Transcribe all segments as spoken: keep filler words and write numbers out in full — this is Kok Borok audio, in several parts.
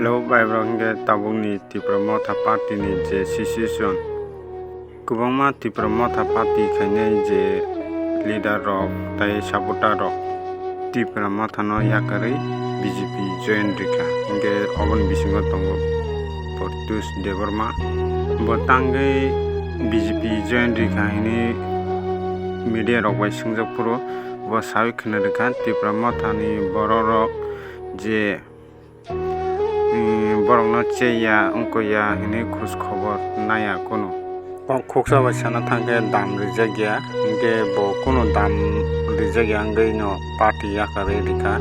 Hello, bai borok, hinkhe tabukni Tipra Motha Party ni je situation, kwbangma Tipra Motha Party khainai je leader rok tei supporter rok Tipra Motha no yakarwi B J P join rikha, hinkhe oboni bisingo tongo Pratyush Debbarma. Bo tangwi B J P join rikha hwnwi media rok bai swngjak phuru bo sawi khna rikha, Tipra Motha ni borok rok je borokno cheya wngkha ya hwnwi khoj khobor naiya kunu. Khuksa bai sana thangkhe dam rijak ya, hinkhe bo kunu dam rijak ya wngwi no party yakarwi rikha.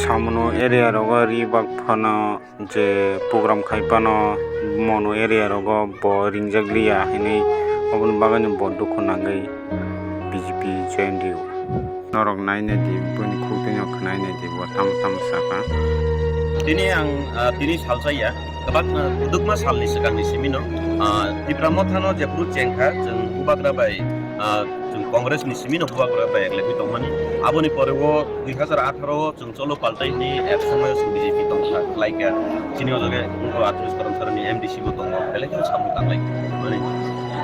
Samunu area rogo ri bak phano je program khai phano mono area rogo bo ringjak liya hwnwi, oboni bagwi no bo dukhu nangwi B J P join rio. Norok nainai di, bini khukdino khwnainai di, bo tamo tamo sakha. Tini ang, ah, tini salsa ya, kwbak, ah, kwdwkma salni swkangni simino, ah, Tipra Mothano jephuru chengkha, chwng bubagra bai, ah, chwng Congress ni simino bubagra bai eklebwi tongmani. Aboni pore o dui hazar atharo o chwng cholo paltai hwnwi ek somoyo chwng B J P tongkha, khlaikha. Chini o jage wngkha Atush Karam Sarani M D C bo tongo, belai kheno samung tanglai mani.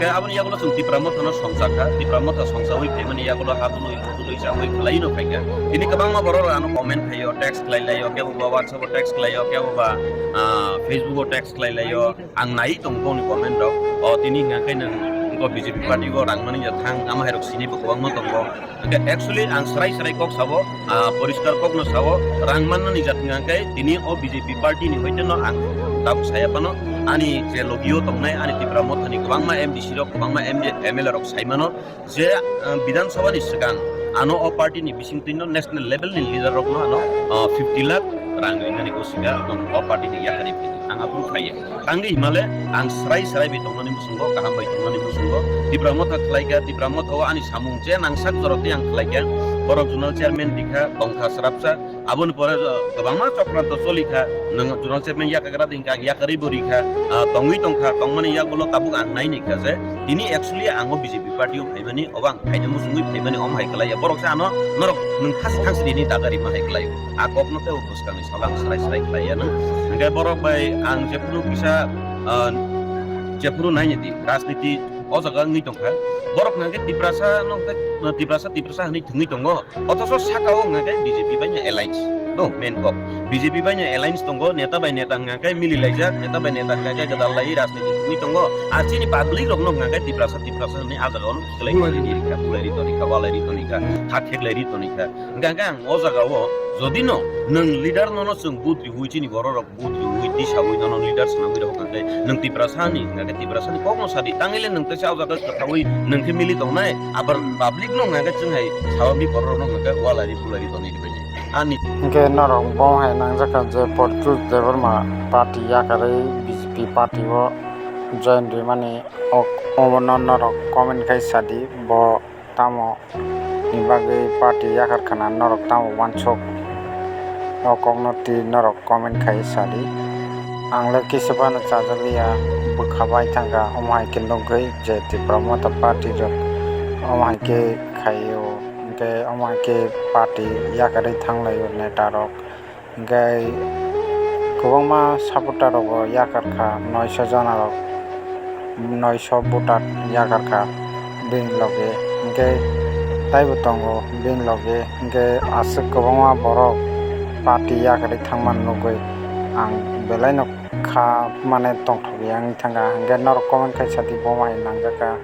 Khe aboni yagulo chwng Tipra Mothano songchakha, Tipra Motha songchawi phaimani yagulo ha dului, bo dului chawi khwlaiwi no phaikha. Tini kwbangma borok rok ano comment khaio, text khlai laio, kebo ba WhatsApp o text khlaio, kebo ba, ah, Facebook o text khlai laio. Ang nai tongo boni comment rok. O tini hwnka khe nwng wngkha B J P party o rang mani ya thang, ama hai rok sini bo kwbangma tongo. Hwnkhe actually ang srai srai kok sabo, ah, poriskar kokno sabo, rang mannani jat hwnka khe tini o B J P party ni hoite no ang tabuk saya phano, ani je logio tongnai ani Tipra Mothani kwbangma M D C rok, kwbangma M D, M L A rok sai mano je, ah, Bidhan Sabha ni swkang ano o party ni bisingtwi no national level ni leader rok no ano, ah, fifty lakh rang rinani osika o party ni yakarwi phai ang aphuru khlaiya. Tangwi himale ang srai srai bai tongmani musungo, kaham bai tongmani musungo, Tipra Motha khlaikha, Tipra Motha o ani samung je nangsak jora tei ang khlaikha, borok zonal chairman rikha, tongkha srapsa, aboni pore, uh, kwbangma chokranto cholikha, nwng zonal chairman yakagra di hwnkha ang yakarwi bo rikha, uh, tongwi tongkha, tongmani yagulo tabuk ang nainikha je tini actually ang o B J P party o phaimani, obo ang phaina muchungwi phaimani, omo hai khlaiya, borok se ano norok nwng thasi thangsi rini daga rima hai khlaio. A kokno tei o bwskangni salo ang srai srai khlaiya nang. Hwnkhe borok bai ang jephuru kisa, ah, jephuru naini di rajniti o jaga wngwi tongkha. Borok hwnkhe Tiprasa no hwnkhe, Tiprasa, Tiprasa hwnwi thwngwi tongo. Othocho saka o hwnkhe B J P bai no alliance. No, main kok. B J P bai no alliance tongo, neta bai neta hwnkhe mili laijak, neta bai neta hwnkhe gwdal lai rajniti thwngwi tongo. Ar chini public rok no hwnkhe Tiprasa, Tiprasa hwnwi a jaga o no khlai Bulai ri. Ri rikha, bulai ri tonikha, walai ri tonikha, hakhe lai ri tonikha. Hwnkhe ang o jaga o jodi no nwng leader no no chwng vote riwi chini borok rok vote riwi tisawi no no leader swnamwi rok hwnkhe nwng Tiprasa ni hwnkhe Tiprasa ni kok no sadi tangwi le nwng teisa o jaga kwthawi nwng khe mili tongnai abar public no hwnkhe chwng hai sawi borok rok no hwnkhe walai ri bulai ri tonwi rwbaini ani. Hwnkhe norok bo hai nangjakha je Pratyush Debbarma party yakarwi B J P party o join rwimani ok obo no norok comment khai sadi bo. Tamo ni bagwi party yakar khana norok tamo uansuk? O kokno twi norok comment khai sadi. Ang le kisa phano chajakliya, bwkha bai thangkha, omo hai khe nugwi je Tipra Motha party rok omo hai khe khaio, hwnkhe omo hai khe party yakarwi thanglaio neta rok. Hwnkhe kwbangma supporter rogo yakar kha, noisho jona rok, noisho voter yakar kha bini loge, hwnkhe taibo tongo bini loge, hwnkhe aswk kwbangma borok party yakarwi thangmani nugwi ang belaino kha mane tongthokya wngwi thangkha, hwnkhe norok comment khai sadi bo hai nangjakha.